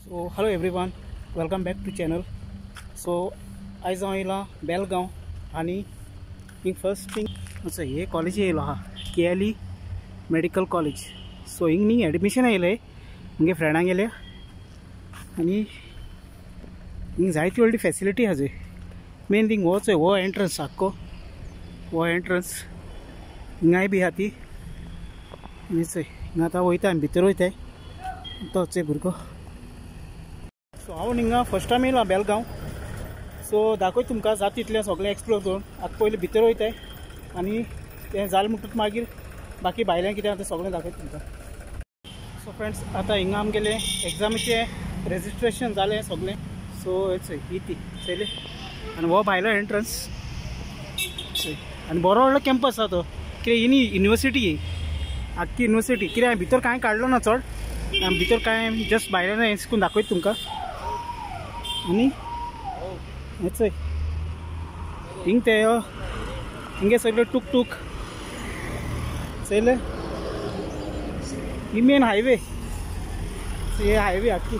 So hello everyone, welcome back to channel. So आयज हांव येयलां बेलगांव आनी हिंग फर्स्ट थिंग हे कॉलेजी येयलो आहा, KLE medical college. सो हिंग न्ही एडमिशन येयलें मुगे फ्रेंडांक गेले आनी हिंग जायती व्हडली फेसिलिटी आहा. जंय मेन थिंग हो चोय हो एंट्रन्स आख्खो हो एंट्रन्स हिंगाय बी आहा ती. आनी चोय हिंगा आतां वयता आमी भितर वयताय तो चोय भुरगो. सो हांव हिंगा फर्स्ट टायम येयलां बेलगांव. सो दाखय तुमकां जाता तितलें सगळें एक्सप्लोर करून. आतां पयलीं भितर वयताय आनी तें जालें म्हणटकच मागीर बाकी भायलें कितें आसा तें सगळें दाखयता तुमकां. सो फ्रेंड्स, आतां हिंगा आमगेलें एग्जामीचें रेजिस्ट्रेशन जालें सगळें. सो हेच ही ती चयली आनी हो भायलो एंट्रन्स आनी बरो व्हडलो कॅम्पस आसा तो. कितें ही न्ही युनिवर्सिटी, आख्खी युनिवर्सिटी. कितें हांवें भितर कांय काडलो ना चड, भितर कांय जस्ट भायल्यान हें करून दाखयता तुमकां. आनी हें चोय हिंग ते हिंगे सगळे टूक टूक चोयले. ही मेन हायवे, हे हायवे आख्खी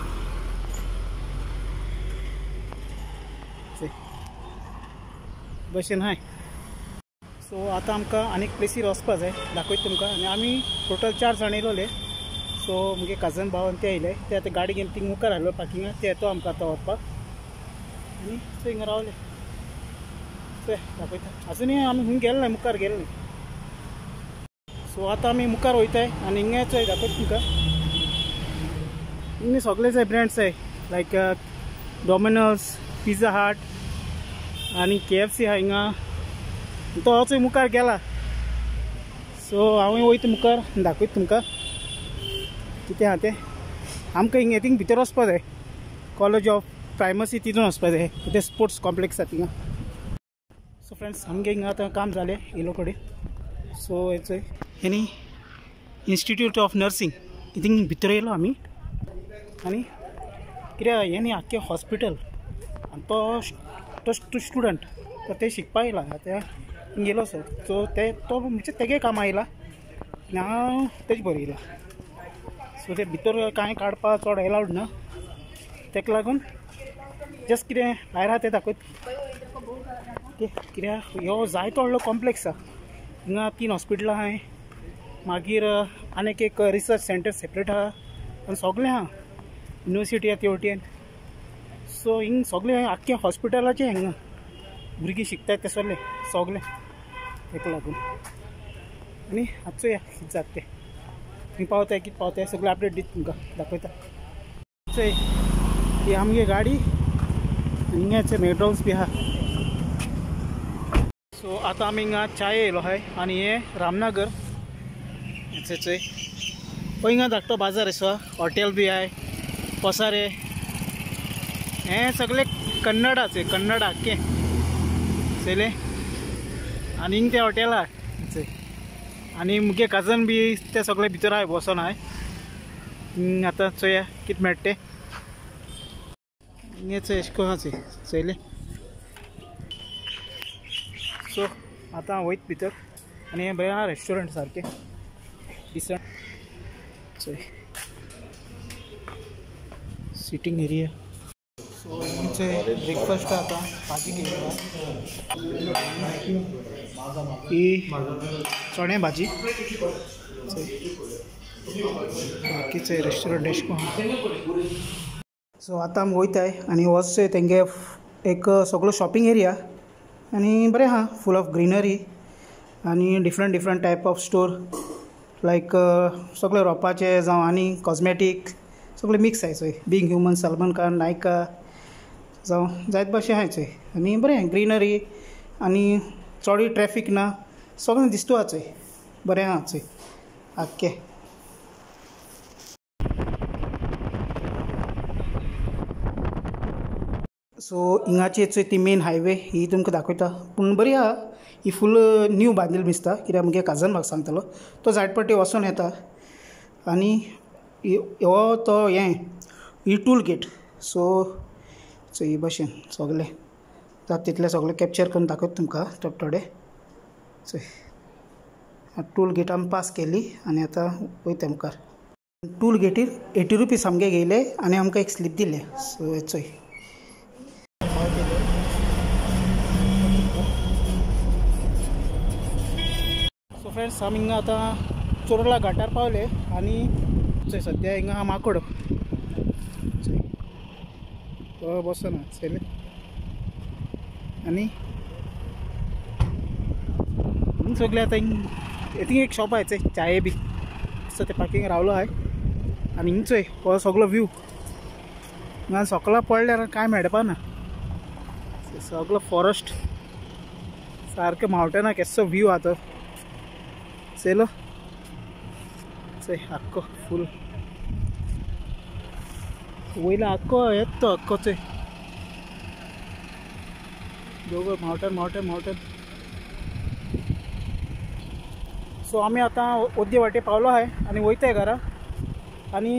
बशेन हाय. सो आतां आमकां आनीक प्लेसीर वचपा जाय, दाखयता तुमकां. आनी आमी टोटल 4 जाण येयलोले. सो मुगे कजन भाव आनी ते येयले, ते आतां गाडी घेवन थिंग मुखार आयलो पार्किंगाक, ते येतो आमकां आतां व्हरपाक. आनी थंय हिंगा रावले चोय दाखयता. आजुनूय आमी खूंय गेले ना, मुखार गेले ना. सो आतां आमी मुखार वयताय आनी हिंगा चोय दाखयता तुमकां. हिंगा सगळे चोय ब्रँड्स आहाय, लायक डॉमिनोज, पिझ्झा हट आनी KFC आहा हिंगा. तो चोय मुखार गेला. सो हांवूय वयता मुखार दाखयता तुमकां कितें आहा तें. आमकां हिंगा थिंग भितर वचपा जाय, कॉलेज ऑफ प्रायमसी तितून वचपा जाय, तें स्पोर्ट्स कॉम्प्लेक्स आहा थिंगा. सो फ्रेंड्स, आमगे हिंगा आतां काम जालें येयलो कडेन. सो हें चोय हें न्ही इन्स्टिट्यूट ऑफ नर्सिंग, थिंग भितर येयलो आमी. आनी कितें हें न्ही आख्खें हॉस्पिटल आनी तो तो स्टुडंट तो ते शिकपा येयला आतां गेलो सर. सो ते तो म्हणजे तेगे कामां येयला आनी हांव तेजे बरें येयला. सो ते भितर कांय काडपा चड एलावड ना, तेका लागून जस्ट कितें भायर आहा तें दाखयता. कित्याक ह्यो जायतो व्हडलो कॉम्प्लेक्स आहा. हिंगा 3 हॉस्पिटलां आहाय, मागीर आनीक एक रिसर्च सेंटर सेपरेट आहा आनी सगळें आहा, युनिवर्सिटी आहा ते वटेन. सो हिंग सगळें आख्खें हॉस्पिटलाचें हिंगा भुरगीं शिकतात ते सगळें सगळें तेका लागून. आनी आतां चोया कितें जाता तें, खंय पावताय कितें पावताय सगळें अपडेट दिता तुमकां दाखयता. चोय ही आमगे गाडी आनी हिंगा चोय मॅकडॉनल्ड्स बी आहा. सो आतां आमी हिंगा चाय येयलो आहाय आनी हें रामनगर. चोय हो हिंगा धाकटो बाजार आसा, हॉटेल बी आहाय, पसारे हें सगळें कन्नडाचें, कन्नड आख्खें चोयलें. आनी हिंग तें हॉटेल आहा चोय. आनी मुगे कजन बी ते सगळे भितर आहाय बसोन आहाय. आतां चोया कितें मेळटा तें. हिंगा चोय एशें करून आहा चोय चोयलें. सो आतां हांव वयता भितर आनी हें बरें आहा रेस्टोरंट सारकें डिसंट. चोय सिटींग एरिया. सो हिंगचे ब्रेकफास्ट आतां भाजी घेयला, ही चणे भाजी. बाकीचे रेस्टोरंट एशें करून. सो आतां आमी वयताय आनी वचचें तेंगे एक सगळो शॉपिंग एरिया आनी बरें आहा, फूल ऑफ ग्रिनरी आनी different different type of store, like सगळे रोपाचे जावं आनी कॉस्मेटीक सगळें मिक्स आहाय चोय. बींग ह्युमन, सलमान खान, नायका जावं जायत भाशे आहाय चोय. आनी बरें ग्रिनरी आनी चडूय ट्रॅफीक ना, सगळें दिसता आहा चोय, बरें आहा चोय आख्खें. सो हिंगाची चोय ती मेन हायवे ही तुमकां दाखयता, पूण बरी आहा ही, फूल न्यू बांदिल्ली दिसता. कित्याक मुगे कजन म्हाका सांगतालो तो जायत पाटी वचोन येता. आनी हो तो हें ही टूल गेट. सो चोय ही भशेन सगळें जाता तितलें सगळें कॅप्चर करून दाखयता तुमकां थोडे थोडे. चोय टूल गेट आमी पास केली आनी आतां वयता मुखार. टूल गेटीर 80 रुपीज आमगे घेयले आनी आमकां एक स्लीप दिले. सो चोय सो फ्रेंड्स आमी हिंगा आतां चोर्ला घाटार पावले आनी चोय सद्या हिंगा आहा माकोड तो बसना चले आनी हिंग सगळे आतां हिंग थिंग एक शॉप आहा चोय चाये बी सो ते पार्किंग रावलो आहाय आनी हिंग चोय हो सगळो व्यू हिंगा सकला पडल्यार कांय मेळपा ना सगळो फॉरेस्ट सारकें मावटेना केसो व्यू आहा तो चलो चोय आख्खो फूल वयलो आख्खो येत तो आख्खो चोय दोगो मावटेन मावटेन मावटेन. सो आमी आतां ओद्दे वाटे पावलो आहाय आनी वयताय घरा आनी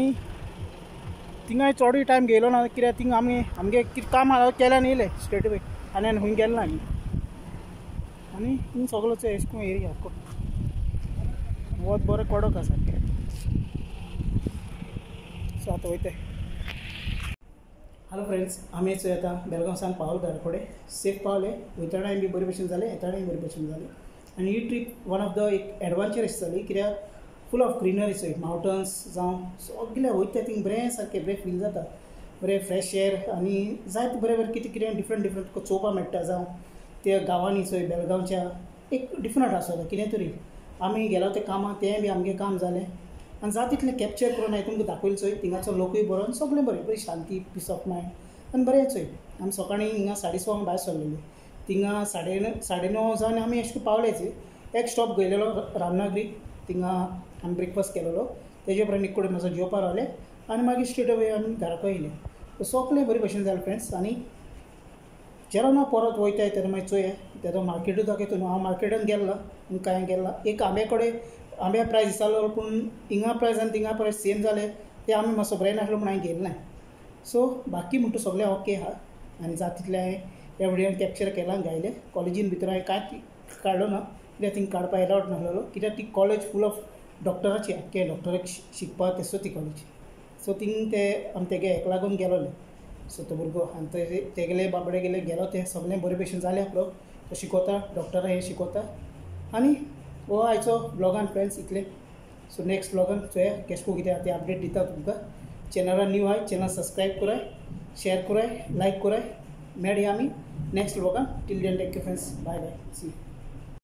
थिंगाय चडूय टायम घेयलो ना कित्याक थिंग आमी आमगे कितें काम आहा केल्यान येयले स्ट्रेट वे आनी आनी खूंय गेले ना आमी. आनी हिंग सगलो चोय एशें करून एरिया आख्खो वत बरें कडक आसा. सो आतां वयताय. हॅलो फ्रेंड्स, आमी चोय आतां बेलगांव सावन पावल घरा कडेन सेफ पावले. वयता टायम बी बरे भशेन जालें, येता टायम बरे भशेन जालें. आनी ही ट्रीप वन ऑफ the एक एडवेंचरस जाली कित्याक फूल ऑफ ग्रिनरी चोय मावंटन्स जावं सगळे वयता थिंग बरें सारकें बरें फील जाता, बरें फ्रेश एअर आनी जायते बरें बरें कितें कितें डिफरंट डिफरंट तुका चोवपाक मेळटा. जावं त्या गांवांनी चोय बेलगांवच्या एक डिफरंट आसता कितें तरी. आमी गेलो तें कामाक तें बी आमगें काम जालें आनी जाता तितलें कॅप्चर करून हांवें तुमकां दाखयलें चोय. थिंगाचो लोकूय बरो आनी सगळें बरें, बरी शांती, पीस ऑफ मायंड आनी बरें चोय. आमी सकाळीं हिंगा 6:30 भायर सरलेली, थिंगा 9:30 जावन आमी अशें पावलेच. एक स्टॉप घेयलेलो रामनागरी, थिंगा आमी ब्रेकफास्ट केलेलो. तेजे उपरांत एक कडेन मातसो जेवपा रावले आनी मागीर स्ट्रेट अवे आमी घराक येयले. सगळें बरे भशेन जालें फ्रेंड्स. आनी जेन्ना परत वयताय तेन्ना मागीर चोया तेदो मार्केटूय दाखयता न्हू. हांव मार्केटान गेल्लो कांय गेल्ला एक आंब्या कडेन आंब्या प्रायस दिसतालो पूण हिंगा प्रायस आनी थिंगा प्रायस सेम जाले ते आमी मातसो बरें नासलो म्हूण हांवें घेयलें ना. सो बाकी म्हणटा सगळें ओके आहा आनी जाता तितलें हांवें ह्या व्हिडियोन कॅप्चर केलां गायलें. कॉलेजीन भितर हांवें कांय काडलो ना कित्याक थिंग काडपा एलावड नासलेलो कित्याक ती कॉलेज फूल ऑफ डॉक्टराची आख्खे डॉक्टराक शिकपाक तेसो ती कॉलेज. सो थिंग ते आमी तेगे हेका लागून गेलोले. सो तो भुरगो आनी तेगेले बाबडे गेले गेलो तें सगळें बरे भशेन जालें आपलो. तो शिकोता डॉक्टरा हें शिकोता. आनी हो आयचो ब्लॉगान फ्रेंड्स इतलें. सो नेक्स्ट ब्लॉगान चोया केशको कितें आहा तें अपडेट दिता तुमकां. चॅनलान न्यू आहाय चॅनल सबस्क्रायब कराय, शेयर कराय, लायक कराय. मेळया आमी next ब्लॉगान. Till then take care friends, bye bye, see.